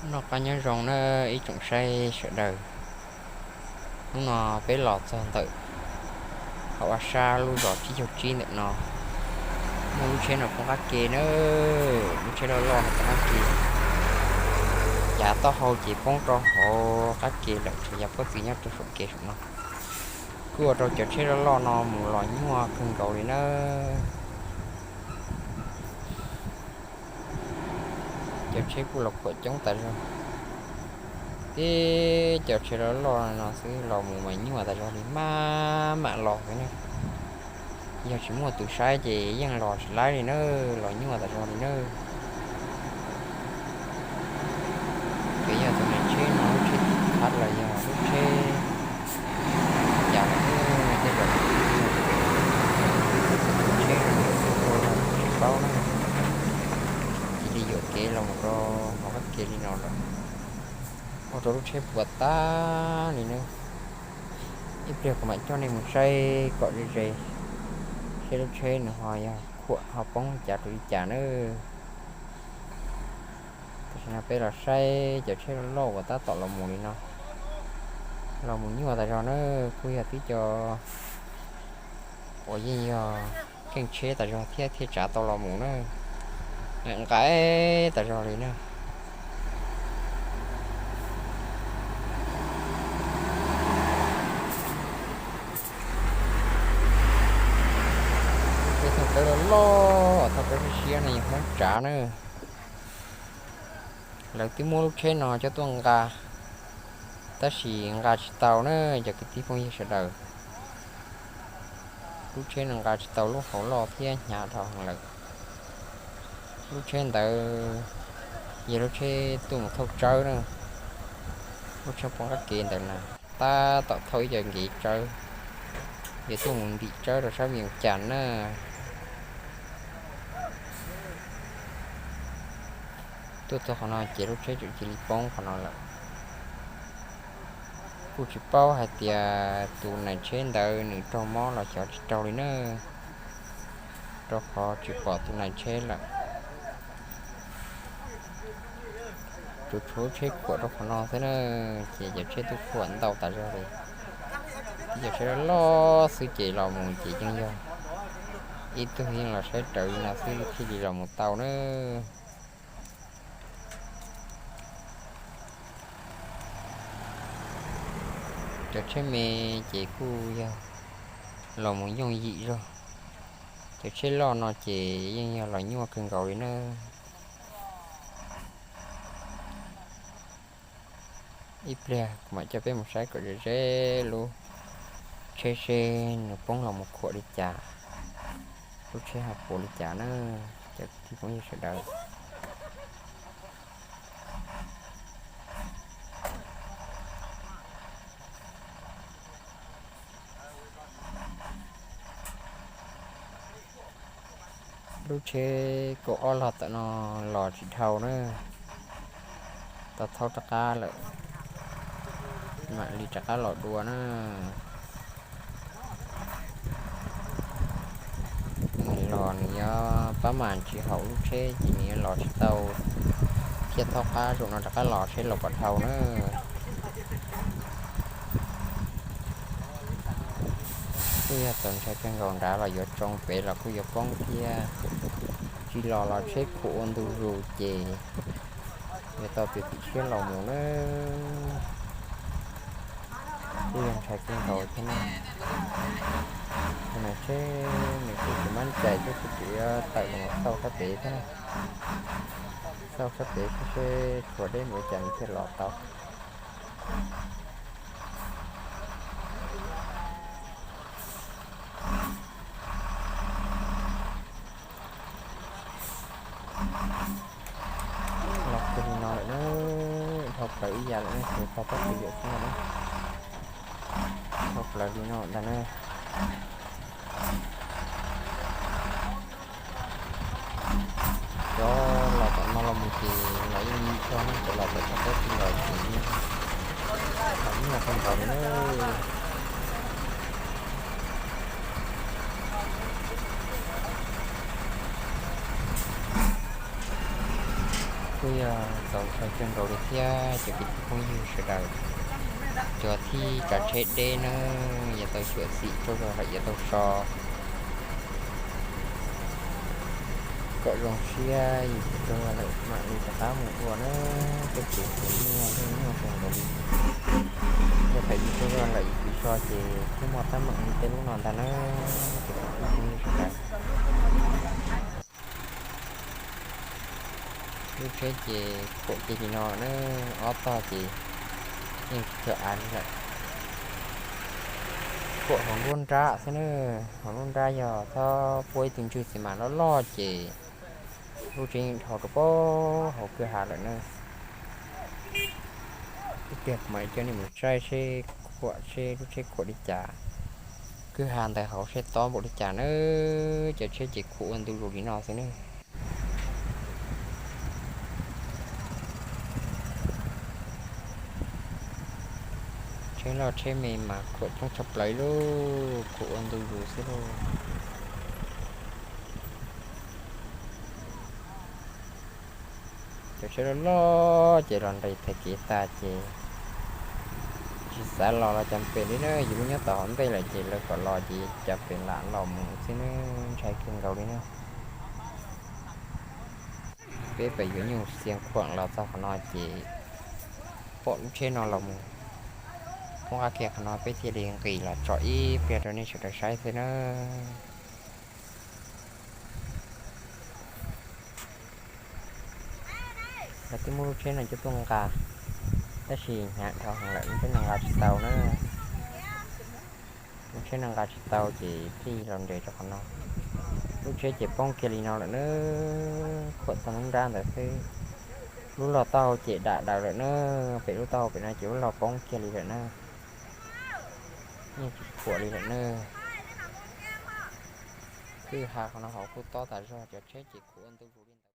Noj qab nyob zoo na ib tsoom saib sawv daws. Hnub no peb los txog ntawm hauv Vaj Sab lub zos Tsib Caug Tsib ntawm no, muaj lub tsheb no poob qab ke na, lub tsheb loj loj no poob qab ke, yav taub hau ces poob rau hauv qab ke lawm, tshuav yav pob tw nyob rau saum kev saum no. Kuj ua rau cov tsheb loj loj no mus los nyuaj kawg nkaus li na. Cov tsheb kuj los khuam coob tas zog, tib cov tsheb loj loj no xwb los mus mas nyuaj tas zog li, maj mam los xwb na. Yog tsis muaj tus saib ces yeej los tsis laib li na, los nyuaj tas zog li na. Ces yog tus neeg tsheb no lub tsheb thab los yog lub tsheb cas lawm, tej zaum tsheb no tsis paub na, cia li yuam kev los mus rau hauv qab ke li no lawm, ua rau lub tsheb puas tag li na. Ib pliag kuv mam coj nej mus saib kom ze ze, seb lub tsheb nws ho yog khuam ho poob li cas rau li cas na. Tam sim no peb los saib cov tsheb loj loj uas tab tom los mus li no, los mus nyuaj tas zog na, kuj yog tib co uas yeej yog keej tsheb tas zog thiab thiaj tsav tau los mus na, nqaim tas zog li na. Peb thooj tawb loj loj, thooj tawb siab siab no yog Hmoob tsav na. Lawv twb muab lub tsheb no coj tuaj nqa, tab sis nqa tsis tau na, cov kwv tij phooj ywg sawv daws. Lub tsheb no nqa tsis tau lub hauv loj thiab hnyav dhau heev lawm. Lub tsheb ntawd yog lub tsheb tuaj mus thauj tsawb na. Lub tsheb poob qab ke ntawd na, tab tom thauj ib co nkev tsawb, yog tuaj mus ntim tsawb rau sab Vias Cas na. Tuaj txog qhov no ces lub tsheb tseem cia li poob qhov no lawm. Kuj tsis paub hais tias tus nais tsheb ntawd nws raug mob los xyov tsis raug li na, rau qhov tsis pom tus nais tsheb lawm. Tsuas tshuav lub tsheb khuam rau qhov no xwb na, ces cov tsheb twb khuam ntau tas zog li. Tib cov tsheb loj loj xwb ces los mus ces yeej yog ib tug yeej los saib raws li no xwb thiaj li los mus tau na. Cov tsheb me ces kuj yog los mus yooj yim zog, cov tsheb loj no ces yeej yog los nyuaj kawg nkaus li na. Ib pliag kuv mam coj peb mus saib kom ze ze lub tsheb seb nws poob los mus khuam li cas, lub tsheb ho puas li cas na, cov kwv tij phooj ywg sawv daws. Lub tsheb kaum ob log tom no los tsis dhau na, tau thaub rov qab lawm, mam li rov qab los dua na. Nws los nws yuav pab mas tsis haum lub tsheb ces nws yuav los tsis tau, thiaj thaub qab zaum no rov qab los seb los puas dhau na. Kuj yog txaus ntshai kawg nkaus, nrad los yuav tsoo pem los kuj yuav poob thiab. Tsis los los tsheb khuam ua ntu zus ces yuav tau tiv tim siab los mus na. Kuj yog ntshai kawg nkaus thiab na. Tus nais tsheb nws kuj tsis mab cai thiab, kuj tseem yuav tawm los xauj sab pem thiab na. Xauj sab pem seb tshuav deb npaum cas nws thiaj los tau. Los kiag li no lawm na, dhau plaws ib yam lawm na, tsuas tau pob tw yawm xwb no na. Dhau plaws li no ntag na. Cov los tom no los mus ces los yeej yim zog na, cov los tom txoj pob tw los ces yeej los nyuaj kawg nkaus li na. Kuj yog txaus ntshai kawg nkaus li thiab cov kwv tij phooj ywg sawv daws, cov thij tsav tsheb deb nawb, yuav tau xyuam xim tsaug zog lawm yuav tau so kom zoo siab, yus tsaug zog lawm mam li rov qab mus ua na. Tej kev hu nyuaj yeej nyuaj kawg nkaus li. Yog thaum yus tsaug zog lawm yus tsis so ces thiaj muaj teeb meem li tej lub no ntag na, cov kwv tij phooj ywg sawv daws. Lub tsheb ces khuam kiag li no na, ob tog ces yeej tsis tshua av li lawm. Khuam hauv nruab nrab xwb na, hauv nruab nrab yog txhob puab ib tug ntswg xiv mas loj loj ces lub tsheb yeej dhau rau puag hauv kwj ha lawm na. Ib pliag kuv mam coj nej mus saib seb khuam seb lub tsheb khuam li cas, kwj ha ntawd hauv seb tob npaum li cas na. Cov tsheb ces khuam ua ntu zus li no xwb na. Tsheb loj tsheb me mas khuam coob tshaj plaws lauj, khuam ua ntu zus xwb lauj. Cov tsheb loj loj ces los nres thaiv kev tas ces tsis xav los los cas pem li na, yus lub nyob tau hauv ntej lawm ces lawv kom los ces cas pem lam los mus xwb na, ntshai kawg nkaus li na. Peb pem yuav nyuj xia khuam los txog qhov no ces pom lub tsheb no los mus poob qab kiag qhov no peb thiaj li nqis los tso ib pliag rau nej sawv daws saib xwb na. Lawv twb muab lub tsheb no coj tuaj nqa, tab sis hnyav dhau heev lawm lub tsheb no nqa tsis tau na. Lub tsheb no nqa tsis tau ces thiaj los nres rau qhov no. Lub tsheb ces poob kiag li no lawm na, khuam txog nruab nrab ntawd xwb. Lub log taub hau ces dam daws lawm na, pem lub taub hau pem no ces lub log poob kiag li lawm na. Yeej tsis khuam li lawm na. Kwj ha qhov no hauv kuj tob tas zog, cov tsheb ces khuam ua ntu zus li ntawd.